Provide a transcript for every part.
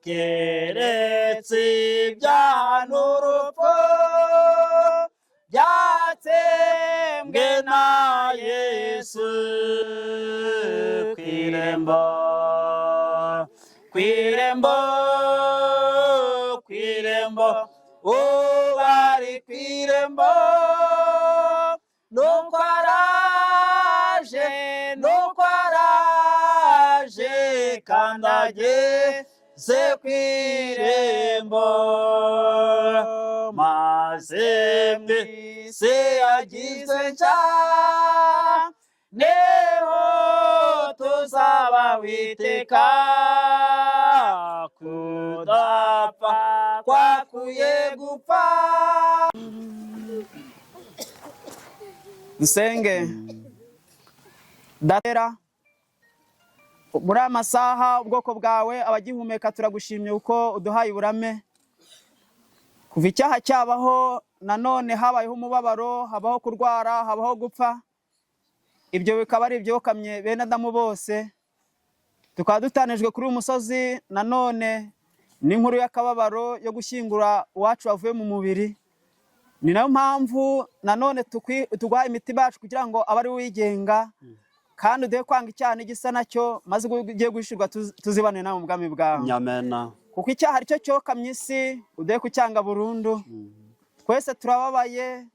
Keretse ibyaha n'urupfu byatsembwe na Yesu. Kw'irembo, kw'irembo, kw'irembo, ubari kw'irembo, nuko araje, nuko araje, kandi ageze kw'irembo, maze mwese agizwe nshya, niho tuzaba witeka. Kudapfa kwakuye gupfa. Dusenge. Data, muri aya masaha, ubwoko bwawe abagihumeka turagushimye kuko uduhaye uburame. Kuva icyaha cyabaho, nanone habayeho umubabaro, habaho kurwara, habaho gupfa. Ibyo bikaba ari ibyokamye bene Adamu bose. Tukaba dutanijwe kuri uyu musozi nanone n'inkuru y'akababaro yo gushyingura uwacu wavuye mu mubiri. Ni nayo mpamvu nanone tuguha imitima yacu kugira ngo abe ari we uyigenga, kandi uduhe kwanga icyaha n'igisa nacyo, maze ubwo ugiye guhishurwa tuzibane nawe mu bwami bwawe. Amena. Kuko icyaha aricyo cyokamye isi, uduhe kucyanga burundu. Twese turababaye,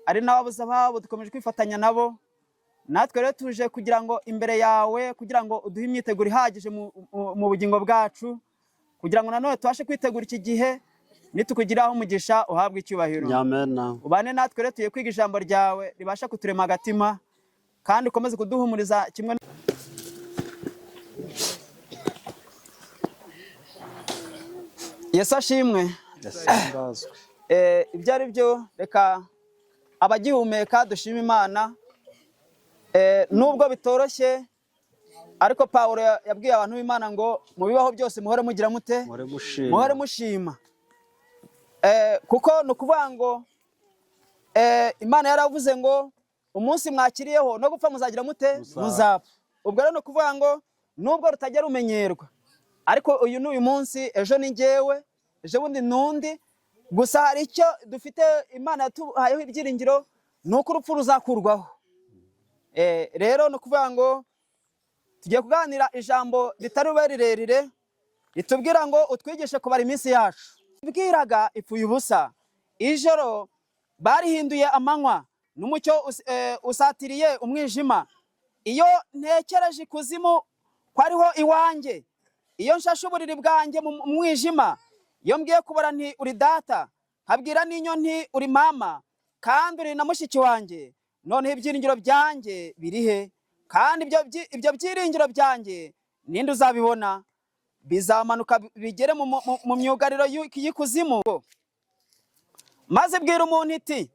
ari n'ababuze ababo dukomeje kwifatanya nabo. Natwe rero tuje kugira ngo imbere yawe, kugira ngo uduhe imyiteguro ihagije mu bugingo bwacu, kugira ngo nanone tubashe kwitegura iki gihe. Nitukugiraho umugisha, uhabwe icyubahiro. Amena. Ubane natwe rero, tugiye kwiga ijambo ryawe ribasha kuturema agatima, kandi ukomeze kuduhumuriza kimwe. Yesu ashimwe. Yasimbazwe. Ibyo ari byo, reka abagihumeka dushima Imana. Nubwo bitoroshye, ariko Pawulo yabwiye abantu b'Imana ngo mu bibaho byose muhore mugira mute? Muhore mushima. Muhore mushima. Kuko ni ukuvuga ngo Imana yaravuze ngo umunsi mwakiriyeho no gupfa muzagira mute? Muzapfa. Muzapfa. Ubwo rero ni ukuvuga ngo nubwo rutajya rumenyerwa, ariko uyu ni uyu munsi, ejo ni njyewe, ejo bundi n'undi. Gusa hari icyo dufite Imana yatuhayeho ibyiringiro, ni uko urupfu ruzakurwaho. Rero ni ukuvuga ngo tugiye kuganira ijambo ritari bube rirerire, ritubwira ngo utwigishe kubara iminsi yacu. Bwiraga ipfuye ubusa, ijoro barihinduye amanywa, n'umucyo usatiriye umwijima. Iyo ntekereje ikuzimu ko ariho iwanjye, iyo nshashe uburiri bwanjye mu mwijima, iyo mbwiye kubara nti uri data, nkabwira n'inyo nti uri mama, kandi uri na mushiki wanjye, noneho ibyiringiro byanjye biri he? Kandi ibyo byiringiro byanjye ninde uzabibona? Bizamanuka bigere mu myugariro y'ikuzimu. Maze bwira umuntu iti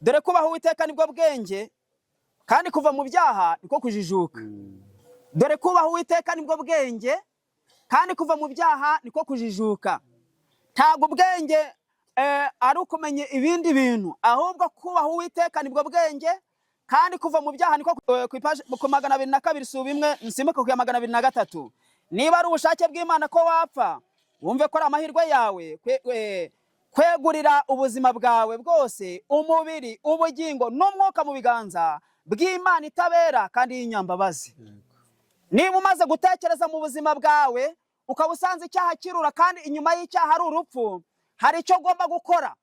dore kubaha Uwiteka nibwo bwenge, kandi kuva mu byaha niko kujijuka. Dore kubaha Uwiteka nibwo bwenge, kandi kuva mu byaha niko kujijuka. Ntabwo ubwenge ari ukumenya ibindi bintu, ahubwo kubaha Uwiteka nibwo bwenge, kandi kuva mu byaha niko ku ipaji ku 202 suba imwe nsimbuka ku ya 203. Niba ari ubushake bw'Imana ko wapfa, wumve ko ari amahirwe yawe kwegurira ubuzima bwawe bwose, umubiri, ubugingo n'umwuka mu biganza bw'Imana itabera kandi y'inyambabazi. Niba umaze gutekereza mu buzima bwawe, ukaba usanze icyaha kirura kandi inyuma y'icyaha ari urupfu, hari icyo ugomba gukora.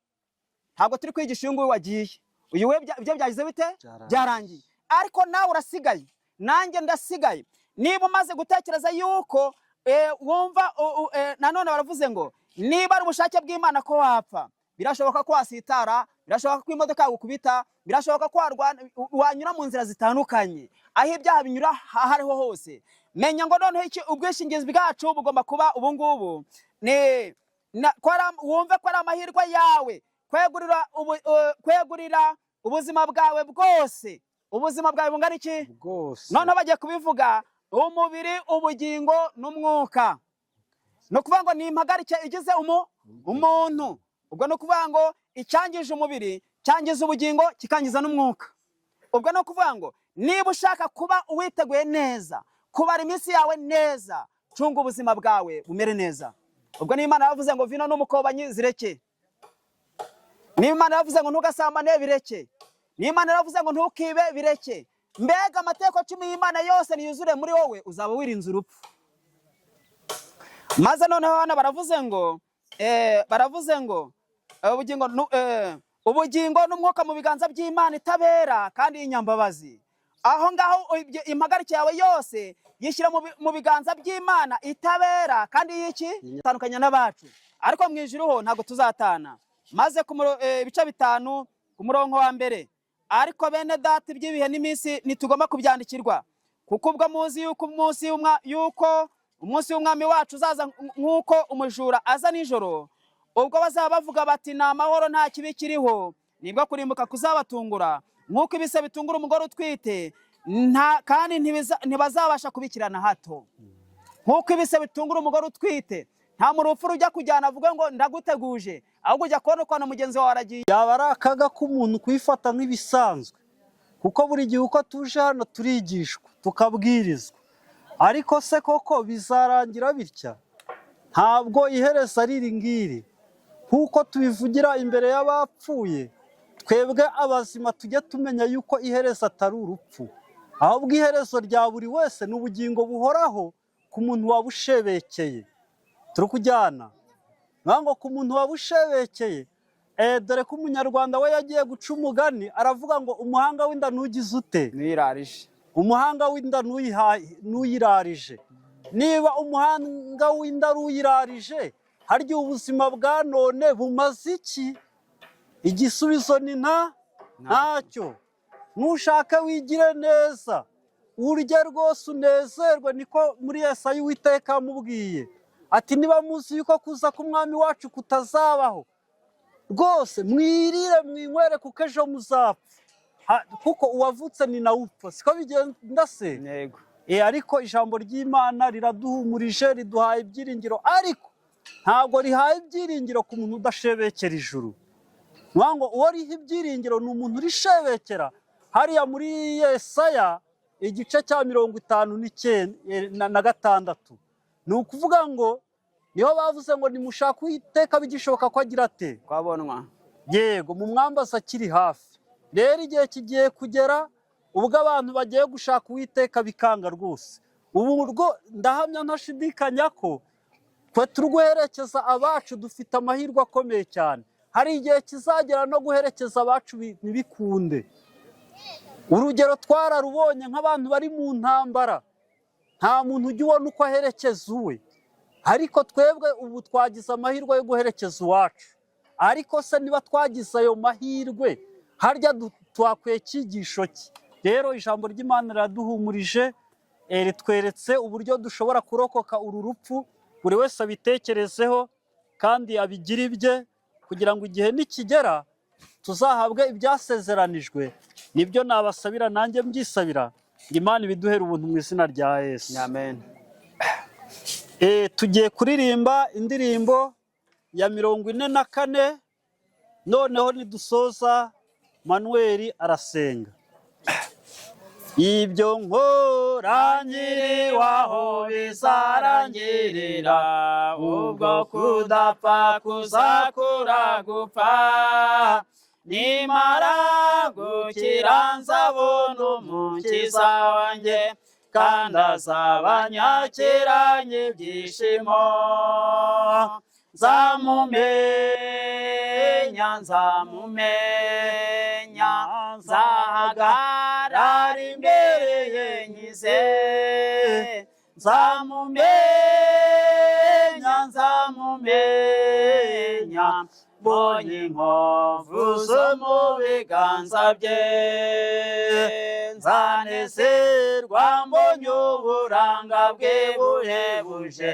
Ntabwo turi kwigisha uyu nguyu wagiye, uyu we ibyo byagize bite? Byarangiye. Byarangiye. Ariko nawe urasigaye, nanjye ndasigaye. Niba umaze gutekereza yuko wumva nanone baravuze ngo niba ari ubushake bw'Imana ko wapfa, birashoboka ko wasitara, birashoboka ko imodoka yagukubita, birashoboka ko wanyura mu nzira zitandukanye, aho ibyaha binyura aho ariho hose. Menya ngo noneho ubwishingizi bwacu bugomba kuba ubu ngubu ni wumve ko ari amahirwe yawe kwegurira ubuzima bwawe bwose. Ubuzima bwawe bungana iki? Bwose. Noneho bagiye kubivuga umubiri, ubugingo n'umwuka. Ni ukuvuga ngo ni impagarike igize umuntu. Ubwo ni ukuvuga ngo icyangije umubiri cyangiza ubugingo, kikangiza n'umwuka. Ubwo ni ukuvuga ngo niba ushaka kuba uwiteguye neza, kubara iminsi yawe neza, cunga ubuzima bwawe bumere neza. Ubwo niba Imana yavuze ngo vino n'umukobanyi, zireke. Niba Imana yavuze ngo ntugasambane, bireke. Niba Imana yaravuze ngo ntukibe, bireke. Mbega amategeko 10 y'Imana yose niyuzure muri wowe, uzaba wirinze urupfu. Maze noneho hano baravuze ngo ubugingo n'umwuka mu biganza by'Imana itabera kandi y'inyambabazi. Aho ngaho impagarike yawe yose yishyira mu biganza by'Imana itabera kandi y'iki tandukanya n'abacu, ariko mu ijuru ho ntabwo tuzatana. Maze ibice 5 ku murongo wa mbere: "Ariko bene Data, iby'ibihe n'iminsi ntitugomba kubyandikirwa, kuko ubwo muzi yuko umunsi w'Umwami wacu uzaza nk'uko umujura aza nijoro. Ubwo bazaba bavuga bati: 'Ni amahoro, nta kibi kiriho,' nibwo kurimbuka kuzabatungura nk'uko ibise bitungura umugore utwite, nta kandi ntibazabasha kubikirana hato." Nk'uko ibise bitungura umugore utwite, nta muntu urupfu rujya kujyana avuga ngo ndaguteguje, ahubwo ujya kubona ukuntu mugenzi wawe aragiye. Yaba ari akaga k'umuntu kuyifata nk'ibisanzwe, kuko buri gihe uko tuje hano turigishwa, tukabwirizwa. Ariko se koko bizarangira bitya? Ntabwo iherezo ari iri ngiri nk'uko tubivugira imbere y'abapfuye. Twebwe abazima tujye tumenya yuko iherezo atari urupfu, ahubwo iherezo rya buri wese ni ubugingo buhoraho ku muntu wabushebekeye. Turi kujyana ngo ku muntu wabushebekeye. Dore ko Umunyarwanda we yagiye guca umugani, aravuga ngo: "Umuhanga w'inda ntugize ute?" Nirarije. Umuhanga w'inda n'uyirarije. Niba umuhanga w'inda ari uyirarije, harya ubuzima bwa none bumaze iki? Igisubizo ni ntacyo. Nushake wigire neza, urye rwose unezerwe. Niko muri Yesaya Uwiteka amubwiye ati: "Niba muzi yuko kuza k'Umwami wacu kutazabaho, rwose mwirire mwinywere, kuko ejo muzapfa." Kuko uwavutse ni nawe upfa, siko bigenda se? Yego. Ariko ijambo ry'Imana riraduhumurije, riduhaye ibyiringiro, ariko ntabwo rihaye ibyiringiro ku muntu udashebekera ijuru. Ni ukuvuga ngo uwo riha ibyiringiro ni umuntu urishebekera. Hariya muri Yesaya igice cya 59 na 6, ni ukuvuga ngo niho bavuze ngo: "Nimushake Uwiteka bigishoboka ko agira ate?" Kwabonwa. Yego, mu mwambaza akiri hafi. Rero igihe kigiye kugera ubwo abantu bagiye gushaka Uwiteka bikanga rwose. Ubu rwo ndahamya ntashidikanya ko twe turi guherekeza abacu dufite amahirwe akomeye cyane. Hari igihe kizagera no guherekeza abacu ntibikunde. Urugero twararubonye nk'abantu bari mu ntambara, nta muntu ujya ubona uko aherekeza uwe. Ariko twebwe ubu twagize amahirwe yo guherekeza uwacu. Ariko se niba twagize ayo mahirwe, harya twakwiye cyigisho ki? Rero ijambo ry'Imana riraduhumurije, ritweretse uburyo dushobora kurokoka uru rupfu. Buri wese abitekerezeho kandi abigire ibye, kugira ngo igihe nikigera tuzahabwe ibyasezeranijwe. Nibyo nabasabira, nanjye mbyisabira, ngo Imana ibiduhere ubuntu mu izina rya Yesu. Amen. Tugiye kuririmba indirimbo ya 44. Noneho nidusoza, Manuel arasenga. Ibyo nkora Nkiriwaho bizarangirira, ubwo kudapfa kuzakura gupfa. Nimara gukira nzabona Umukiza wanjye, kandi azaba anyakiranye ibyishimo. Nzamumenya, nzamumenya, nzahagarara imbere ye nkize. Nzamumenya, nzamumenya, mbonye inkovu zo mu biganza bye. Nzanezerwa mbonye uburanga bwe buhebuje,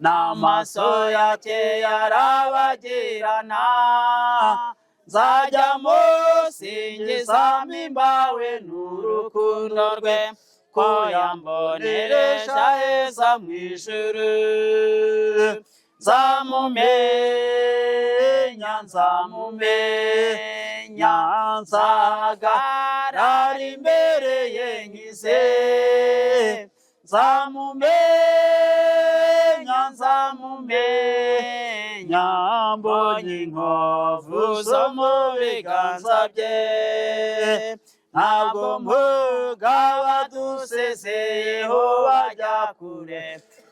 n'amaso yake yarabagirana. Nzajya musingiza mpimbawe n'urukundo rwe, ko yamboneresha heza mu ijuru. Nzamumenya, nzamumenya, nzahagarara imbere ye nkize. Nzamumenya, nzamumenya. Nzamumenya mbonye inkovu zo mu biganza bye. Ntabwo mvuga badusezeyeho bajya kure,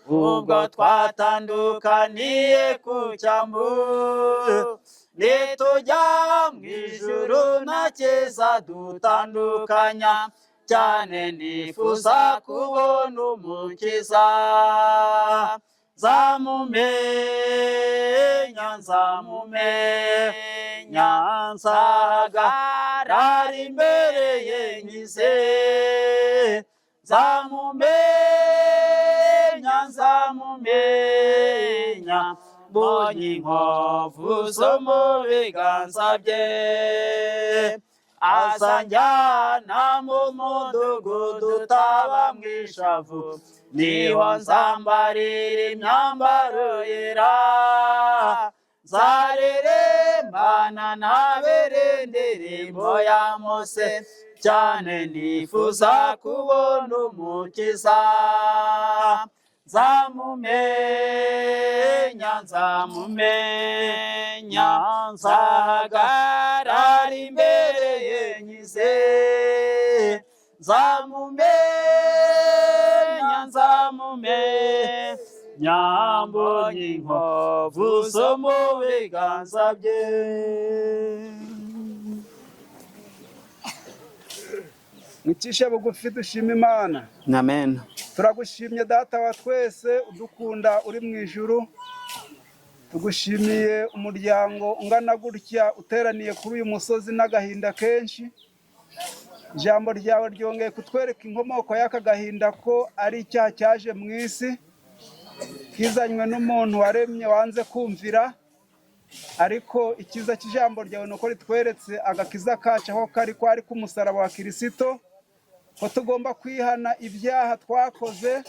ubwo twatandukaniye ku cyambu. Nitujya mu ijuru nta cyiza dutandukanya, cyane nifuza kubona Umukiza. Nzamumenya, nzamumenya, nzahagarara imbere ye nkize. Nzamumenya, nzamumenya mbonye inkovu zo mu biganza bye. Azanjyana mu mudugudu utaba mu ishavu, niho nzambarira imyambaro yera. Nzarerembana nabere indirimbo ya Mose, cyane nifuza kubona Umukiza. Nzamumenya, nzamumenya, nzahagarara imbere ye nkize. Nzamumenya, nzamumenya mbonye inkovu zo mu biganza bye. Mwicishe bugufi dushima Imana. Amen. Turagushimye Data wa twese udukunda uri mu ijuru. Tugushimiye umuryango ungana gutya uteraniye kuri uyu musozi n'agahinda kenshi. Ijambo ryawe ryongeye kutwereka inkomoko y'aka gahinda, ko ari icyaha cyaje mu isi kizanywe n'umuntu waremye wanze kumvira. Ariko icyiza cy'ijambo ryawe ni uko ritweretse agakiza kacu aho kari, ko ari k'umusaraba wa Kirisito, ko tugomba kwihana ibyaha twakoze.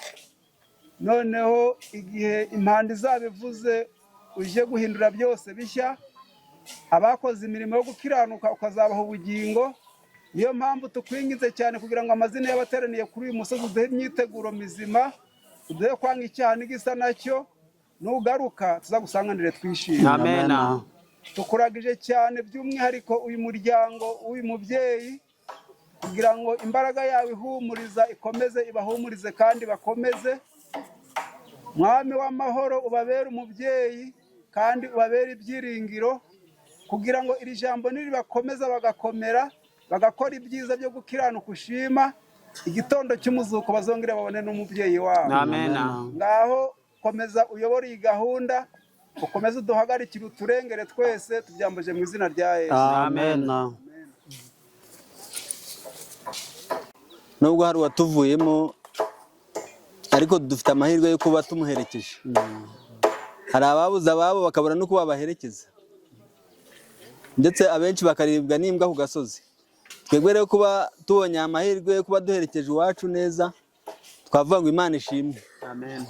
Noneho igihe impanda izaba ivuze, uje guhindura byose bishya, abakoze imirimo yo gukiranuka ukazabaha ubugingo. Niyo mpamvu tukwinginze cyane kugira ngo amazina y'abateraniye kuri uyu musozi uduhe imyiteguro mizima, uduhe kwanga icyaha n'igisa nacyo. Nugaruka tuzagusanganire twishimye. Amen. Tukuragije cyane by'umwihariko uyu muryango w'uyu mubyeyi, kugira ngo imbaraga yawe ihumuriza ikomeze ibahumurize kandi bakomeze. Mwami w'amahoro, ubabere umubyeyi kandi ubabere ibyiringiro, kugira ngo iri jambo niribakomeza bagakomera, bagakora ibyiza byo gukiranuka ushima, igitondo cy'umuzuko bazongere babone n'umubyeyi wabo. Amen. Ngaho komeza uyobore iyi gahunda, ukomeze uduhagarikire, uturengere twese. Tubyambaje mu izina rya Yesu. Amen. Nubwo hari uwatuvuyemo, ariko dufite amahirwe yo kuba tumuherekeje. Hari ababuze ababo bakabura n'uko babaherekeza, ndetse abenshi bakaribwa n'imbwa ku gasozi. Twebwe rero kuba tubonye amahirwe yo kuba duherekeje iwacu neza, twavuga ngo Imana ishimwe. Amen.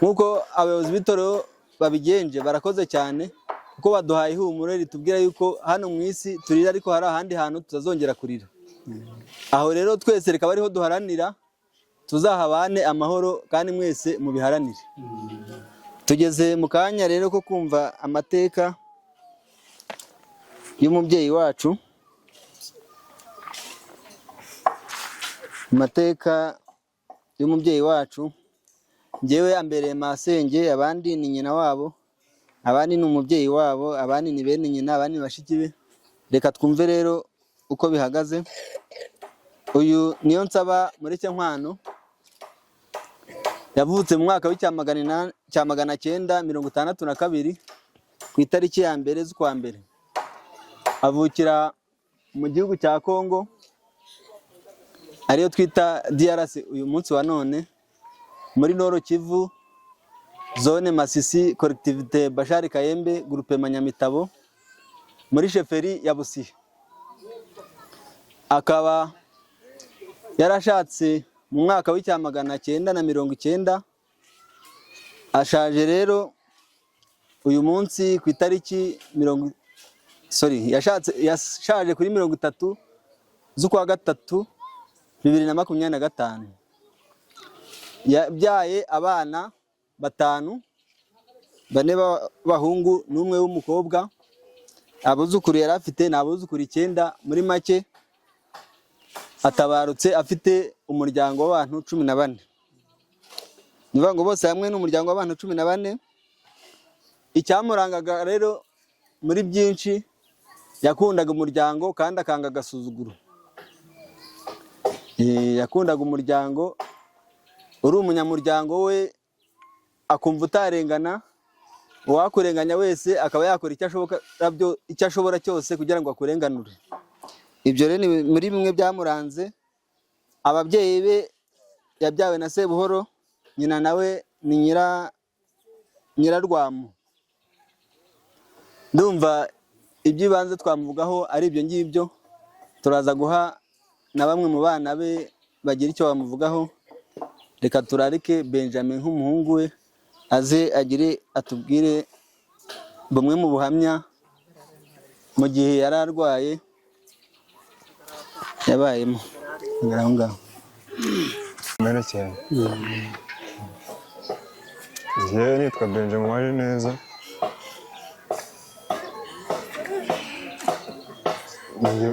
Nk'uko abayobozi b'itorero babigenje, barakoze cyane, kuko baduhaye ihumure ritubwira yuko hano mu isi turira, ariko hari ahandi hantu tutazongera kurira. Aho rero twese reka bariho duharanira tuzahabane amahoro, kandi mwese mubiharanire. Tugeze mu kanya rero ko kumva amateka y'umubyeyi wacu, amateka y'umubyeyi wacu. Njyewe ambereye masenge, abandi ni nyina wabo, abandi ni umubyeyi wabo, abandi ni bene nyina, abandi ni bashiki be. Reka twumve rero uko bihagaze. Uyu niyo nsaba Mureke Nkwano, yavutse mu mwaka w'1962 ku itariki ya 1 z'ukwa mbere. Avukira mu gihugu cya Kongo, ariyo twita DRC uyu munsi wa none, muri Nord Kivu, zone Masisi, collectivité Bashari Kayembe, groupement Nyamitabo, muri chefferie ya Busiha. Akaba yarashatse mu mwaka w'1990. Ashaje rero uyu munsi ku itariki mirongo, sorry, yashatse, yashaje kuri 30 z'ukwa gatatu 2025. Yabyaye abana batanu, bane b'abahungu n'umwe w'umukobwa. Abuzukuru yari afite ni abuzukuru 9. Muri make atabarutse afite umuryango w'abantu 14. Ni ukuvuga ngo bose hamwe ni umuryango w'abantu 14. Icyamurangaga rero muri byinshi, yakundaga umuryango kandi akanga agasuzuguro. Yakundaga umuryango, uri umunyamuryango we akumva utarengana, uwakurenganya wese akaba yakora icyo ashobora cyose kugira ngo akurenganure. Ibyo rero ni muri bimwe byamuranze. Ababyeyi be yabyawe na Sebuhoro, nyina nawe ni Nyirarwamu. Ndumva iby'ibanze twamuvugaho ari ibyo ngibyo. Turaza guha na bamwe mu bana be bagira icyo bamuvugaho. Reka turarike Benjamin nk'umuhungu we aze agire atubwire bumwe mu buhamya mu gihe yari arwaye yabayemo. Aho ngaho. Mbere cyane. Njyewe nitwa Benjamin Uwajeneza.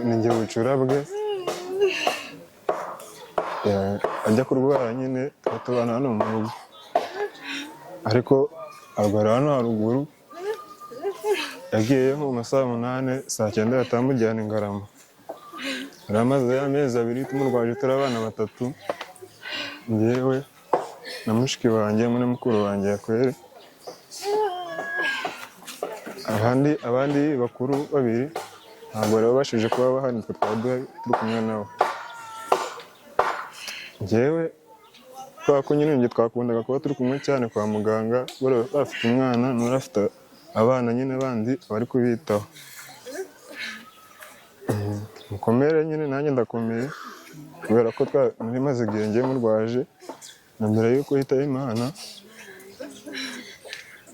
Ni njye bucura bwe. Ajya kurwara nyine tubana hano mu rugo, ariko arwara hano haruguru. Yagiyeyo nko mu ma saa 8, saa 9 batamujyana i Ngarama. Yari amaze amezi 2 tumurwaje turi abana 3, njyewe na mushiki wanjye hamwe na mukuru wanjye Yakwere. Abandi bakuru 2 ntabwo bari babashije kuba bahari, twe twari turi kumwe nabo. Njyewe kubera ko nyine njye twakundaga kuba turi kumwe cyane kwa muganga, bafite umwana n'uri afite abana nyine bandi bari kubitaho. Mukomere nyine nanjye ndakomeye kubera ko nari maze igihe ngiye murwaje, na mbere y'uko yitaba Imana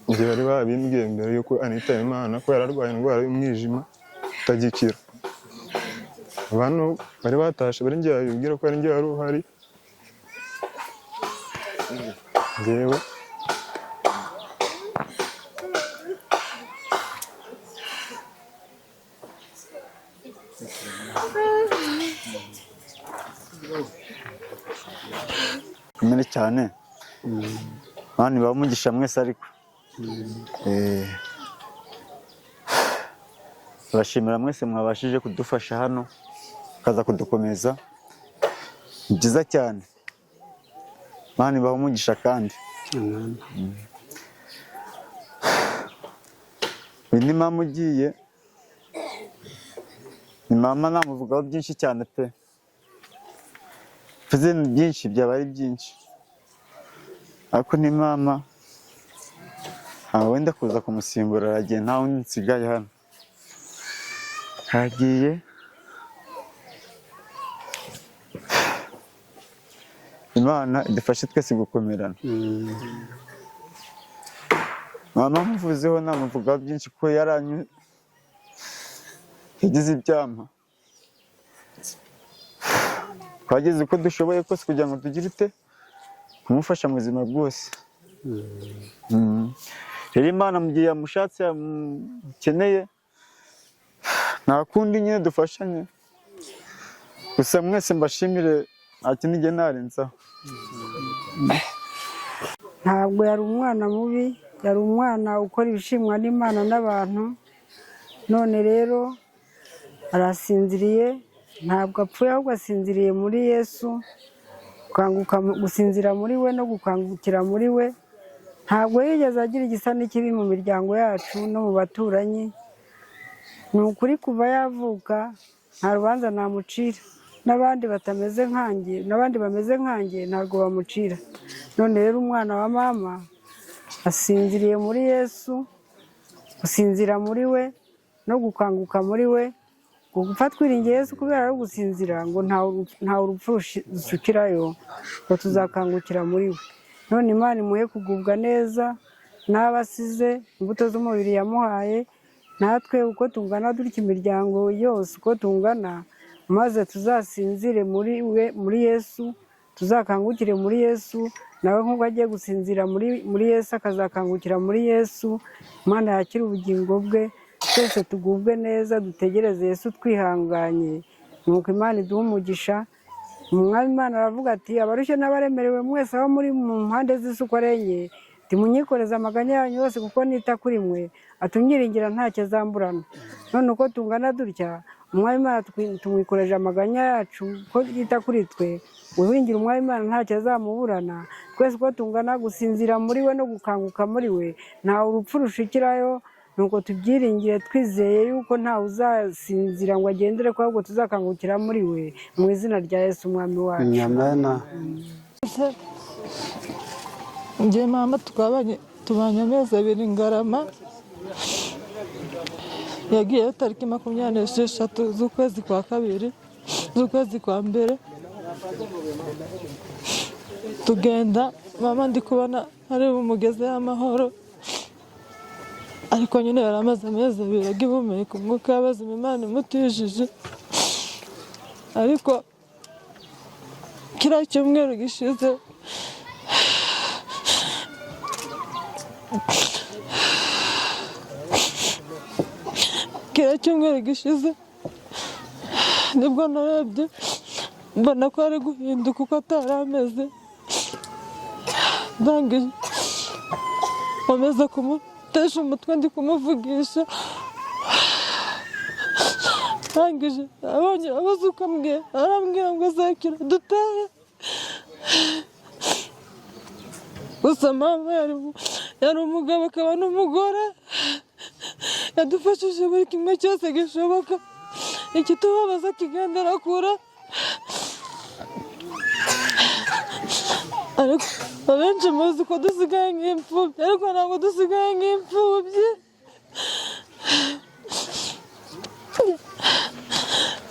njye bari babimbwiye mbere y'uko anitaba Imana ko yari arwaye indwara y'umwijima utagikira. Abantu bari batashe bari ngiye babibwira ko ari njye wari uhari. Njyewe Komere cyane. Mani bamugisha mwese ariko. Turashimira mwese mwabashije kudufasha hano, kaza kudukomeza. Ni byiza cyane. Mani bamugisha kandi. Uyu ni mama ugiye. Ni mama namuvugaho byinshi cyane pe. Mvuze byinshi byaba ari byinshi. Ariko ni mama ntawe wenda kuza kumusimbura, aragiye nta wundi nsigaye hano. Aragiye. Imana idufashe twese gukomerana. Mama muvuzeho namuvugaho byinshi kuko yagize ibyampa. Twageze uko dushoboye kose kugira ngo tugire ute kumufasha mu buzima bwose. Rero Imana mu gihe yamushatse yamukeneye nta kundi nyine dufashanye. Gusa mwese mbashimire nta kindi ngiye narenzaho. Ntabwo yari umwana mubi, yari umwana ukora ibishimwa n'Imana n'abantu. None rero arasinziriye, ntabwo apfuye ahubwo asinziriye muri Yesu. Gusinzira muri we no gukangukira muri we. Ntabwo yigeze agira igisa n'ikibi mu miryango yacu no mu baturanyi. Ni ukuri kuva yavuka nta rubanza namucira, n'abandi batameze nkanjye, n'abandi bameze nkanjye ntabwo bamucira. None rero umwana wa mama asinziriye muri Yesu, gusinzira muri we no gukanguka muri we. Gupfa twiringiye Yesu kubera ari gusinzira ngo nta urupfu rusukirayo, ngo tuzakangukira muri we. None Imana imuhe kugubwa neza n'abasize imbuto z'umubiri yamuhaye, natwe uko tungana dutya imiryango yose uko tungana, maze tuzasinzire muri we, muri Yesu, tuzakangukire muri Yesu, Nawe nk'ubwo agiye gusinzira muri Yesu, akazakangukira muri Yesu. Imana yakira ubugingo bwe, twese tugubwe neza, dutegereze Yesu twihanganye. Nuko Imana iduha umugisha. Umwami Imana aravuga ati: "Abarushye n'abaremerewe mwese aho muri mu mpande z'isi uko ari enye, timunyikoreze amaganya yanyu yose, kuko nita kuri mwe." Atunyiringira ntacyo azamburana. None uko tungana dutya, Umwami Imana tumwikoreje amaganya yacu, ko yita kuri twe. Uwiringira Umwami Imana ntacyo azamuburana. Twese uko tungana, gusinzira muri we no gukanguka muri we, ntawe urupfu rushikirayo. Nuko tubyiringire twizeye yuko ntawe uzasinzira ngo agendere ko, ahubwo tuzakangukira muri we, mu izina rya Yesu Umwami wacu. Amena. Njye mama twabanye, tubanye amezi 2 Ngarama. Yagiyeyo tariki 26 z'ukwezi kwa kabiri, z'ukwezi kwa mbere. Tugenda mama ndi kubona ari bumugeze y'amahoro, ariko nyine yari amaze amezi 2 agihumeka umwuka w'abazima, Imana imutijije. Ariko kiriya cyumweru gishize nibwo narebye mbona ko ari guhinduka uko atari ameze. Ndangije nkomeza kumutesha umutwe, ndi kumuvugisha. Ndangije abonye abaze uko ambwira, arambwira ngo azakira dutahe. Gusa mama yari umugabo akaba n'umugore, yadufashije buri kimwe cyose gishoboka, ikitubabaza kigendera kure. Ariko abenshi muzi ko dusigaye nk'imfubyi, ariko ntabwo dusigaye nk'imfubyi,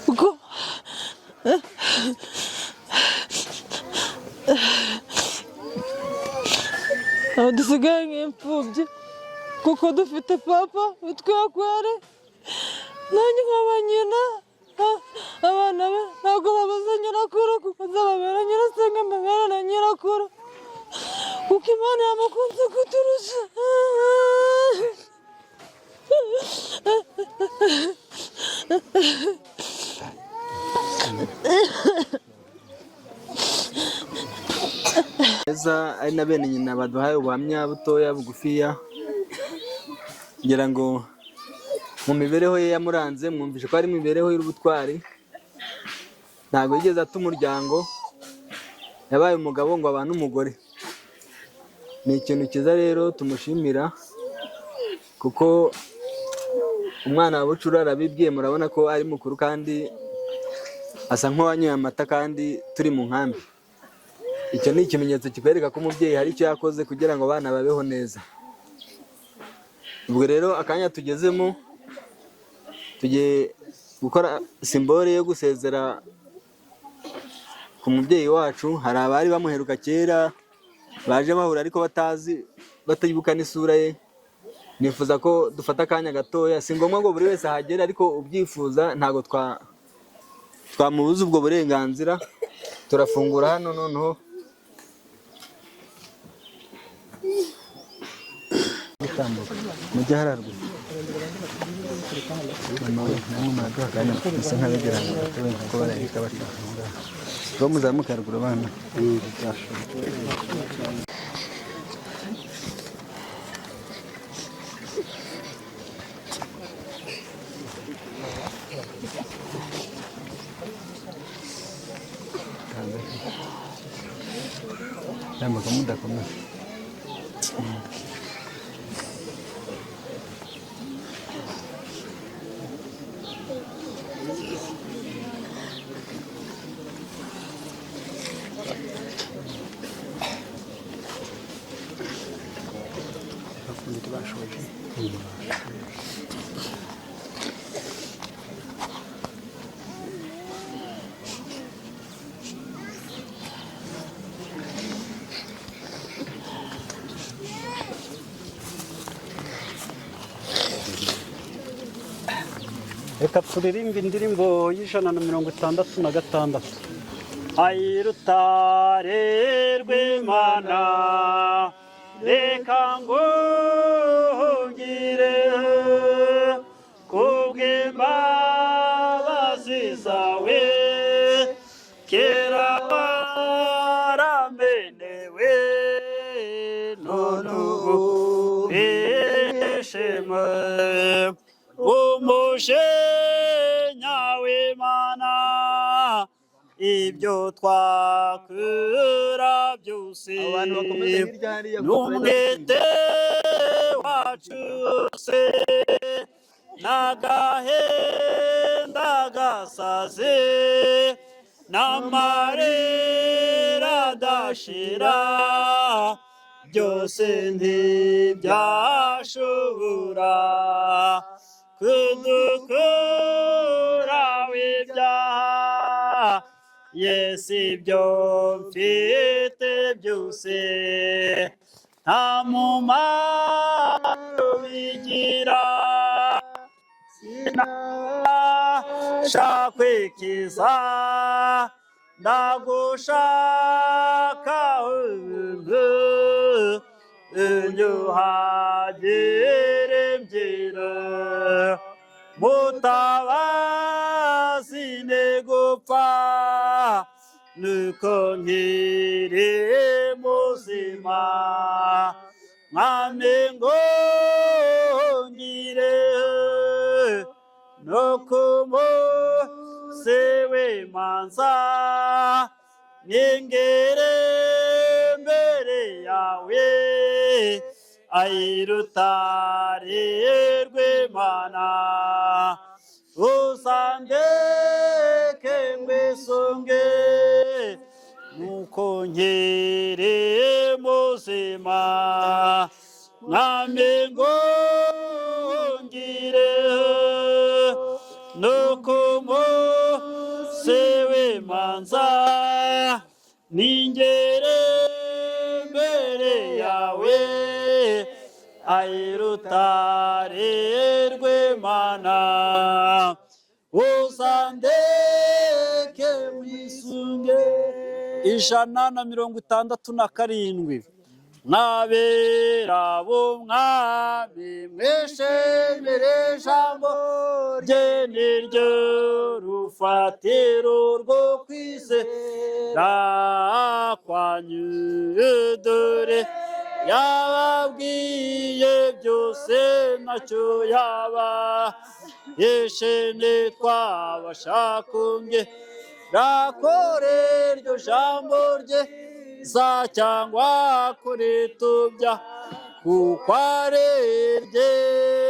kuko ntabwo dusigaye nk'imfubyi, kuko dufite papa utwakware, nanjye nkaba nyina. Abana be ntabwo babuze nyirakuru, kuko nzababera nyirasenge, mbabera na nyirakuru, kuko Imana yamukunze kuturusha. Beza ari na bene nyina baduhaye ubuhamya butoya bugufiya, ngira ngo mu mibereho ye yamuranze, mwumvishe ko ari imibereho y'ubutwari. Ntabwo yigeze ata umuryango, yabaye umugabo ngo abane umugore. Ni ikintu cyiza rero tumushimira, kuko umwana wa bucura arabibwiye, murabona ko ari mukuru kandi asa nk'uwanyoye amata kandi turi mu nkambi. Icyo ni ikimenyetso kikwereka ko umubyeyi hari icyo yakoze kugira ngo abana babeho neza. Ubwo rero akanya tugezemo, tugiye gukora symbole yo gusezera ku mubyeyi wacu. Hari abari bamuheruka kera baje bahura ariko batazi, batayibuka n'isura ye. Nifuza ko dufata akanya gatoya, si ngombwa ngo buri wese ahagere, ariko ubyifuza ntabwo twamubuza ubwo burenganzira. Turafungura hano noneho. Mujye hararuguru. Mama we, namwe muraduha akanya musa nk'abegerana gatoya, kuko barahita bashaka aho ngaho. Ngo muzamuke haruguru abana. Tambuka mudakomeza. Reka turirimbe indirimbo y'166. Ayirutare rw'Imana, reka nguhungire kubw'imbabazi zawe. Kera waramenewe, none ubu ishimwe. Umujinya w'Imana, ibyo twakura byose, Abo bantu bakomeze hirya hariya kuko n'umwete wacu se, n'agahenda gasaze, n'amarira adashira, byose ntibyashobora kudukura ibyaha. Yesu, ibyo mfite byose nta mumaro bigira, sinabasha kwikiza. Ndagushaka ubu, unyuhagire mbyiro. Mutabazi, gupfa nuko nkiri muzima. Mwami, ngo ngire no ku munsi w'imanza, ningere mbere yawe. Ayirutare rw'Imana, uzandeke ngwisunge, nuko nkiri muzima. Mwami, ngo ngire no ku munsi w'imanza, ningere mbere yawe. Ayirutare rw'Imana, uzandeke wisunge. 167. Mwabera b'Umwami, mwishimire ijambo rye, niryo rufatiro rwo kwizera kwanyu. Dore yababwiye byose, ntacyo yaba yishimye. Twabasha rakore iryo jambo rye za cyangwa kuritubya, kuko ari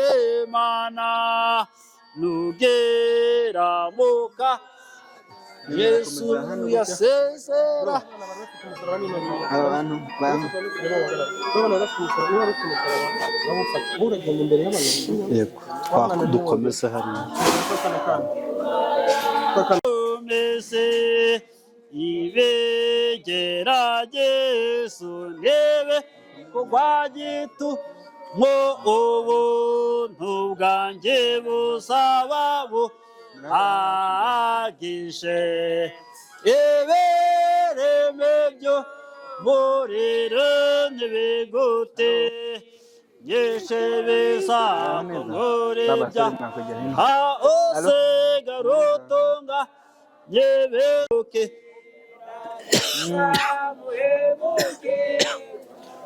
iry'Imana. Nugeramuka Yesu yasezera. Aba bantu Yego, dukomeze hariya. Mese ibigeragezo ntebe kugwa gitu mwo, ubuntu bwanjye buzaba buhagije. Ibireme byo muriro ntibigute nyishe, bizakumuribya ha usigarutunga nyeberuke.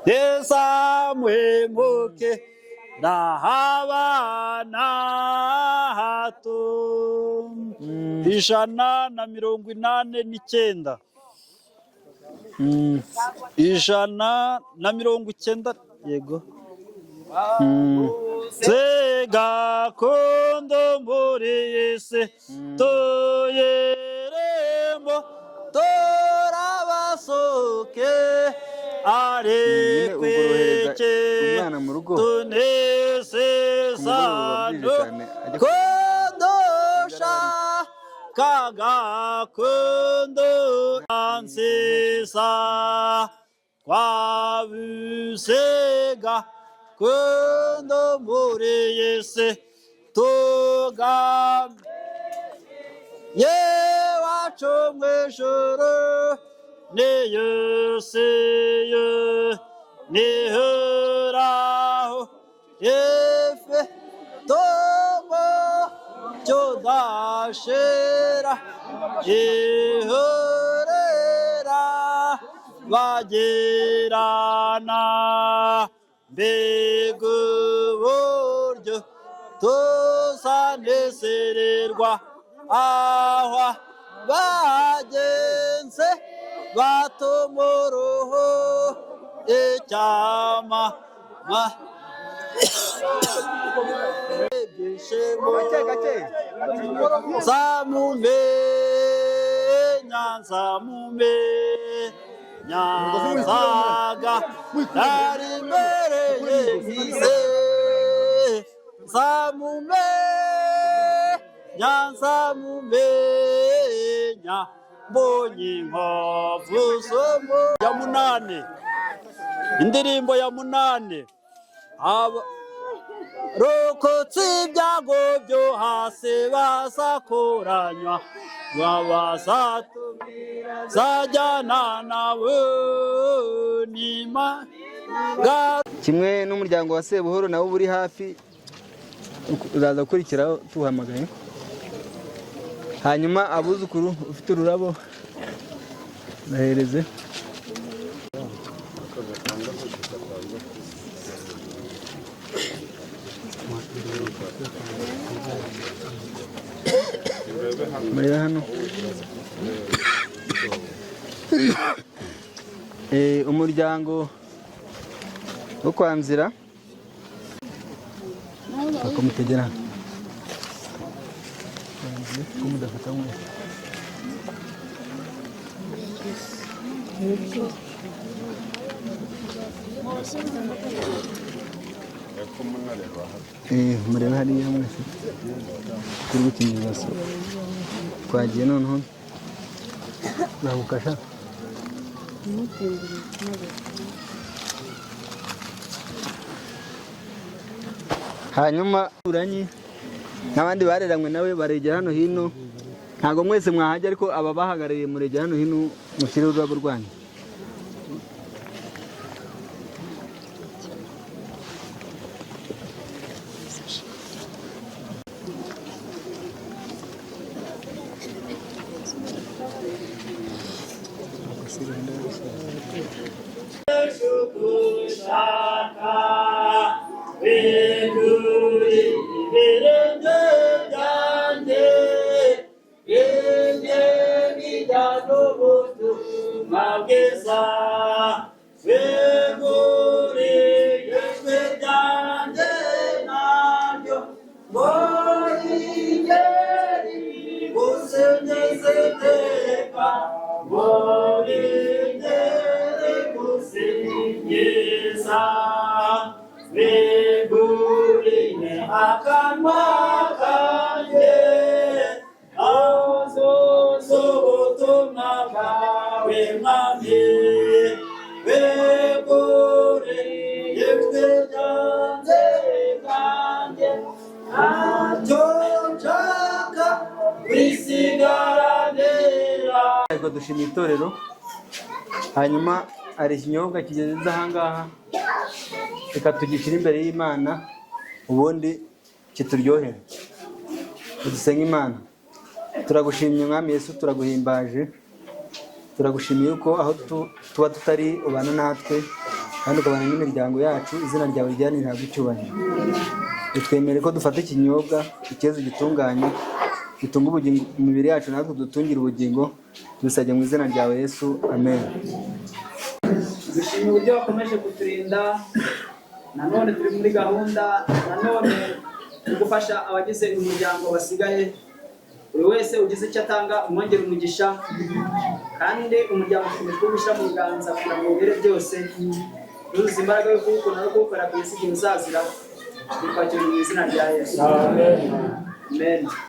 Yesamuhemuke rahabana hato. 189, 190, yego. Segakondo muri iyi si tuyirimo turabasoke, Nyine ariko ubwo urohereza iki umwana mu rugo ku tunezeza mugoroba bwije cyane ajya kudusha kagakondo nziza. Twabusega kundo muri iyi si tugame yewacu mu ijuru niyusiye nihoraho ife tomo cyudashira ihorera bagirana mbega uburyo tuzanesererwa aho bagenze batumuruhu icyama ibyishimo nzamumenya nzamumenya nzaga nari mbereye nkize nzamumenya nzamumenya mbonye inkovu zo mu ya munane indirimbo ya munane rokotse ibyago byo hasi bazakoranywa babazatumira zajyana nawe nima Kimwe n'umuryango wa Sebuhoro nawo uri hafi uzaza gukurikiraho tuhamagaye. Hanyuma abuzukuru ufite ururabo bahereze. Murebe hano. Umuryango wo kwa Nzira bakomutegera hano ko mudafata mwese. Murebe hariya mwese turi gukingiza so twagiye noneho nagukasha. Hanyuma uranyi n'abandi bareranywe nawe baregera hano hino, ntabwo mwese mwahajya ariko aba bahagarariye muregera hano hino mushyire ururabo rwanyu. Gushaka biguri ibirenge byanjye bijye bijya n'ubutumwa bwiza biguri ijwi ryanjye naryo ngo rigere gusingiza iteka ngo rigere gusingiza bigurire akanwa kanjye azoza ubutumwa bwawe mwami bigurire ijwi ryanjye bwanjye ntacyo nshaka kwisigaranira. Ariko dushima itorero. Hanyuma hari ikinyobwa kigeze ahangaha, reka tugishyire imbere y'Imana ubundi kituryohere. Dusenge Imana. Turagushimye Mwami Yesu, turaguhimbaje, turagushimiye yuko aho tuba tutari ubana natwe kandi ukabana n'imiryango yacu. Izina ryawe ryanihabwa icyubahiro. Bitwemere ko dufata ikinyobwa ikibazo gitunganye gitunga ubugingo imibiri yacu natwe dutungire ubugingo. Tubisabye mu izina ryawe Yesu, amen. Dushimye uburyo bakomeje kuturinda, nanone turi muri gahunda nanone yo gufasha abagize uyu muryango basigaye. Buri wese ugize icyo atanga umwongere umugisha, kandi umuryango ukomeje kuwushyira mu biganza kugira ngo ubere byose yuzuze imbaraga yo kuwukunda no kuwukora kugeza igihe uzazira. Tukwakira mu izina rya Yesu, amen.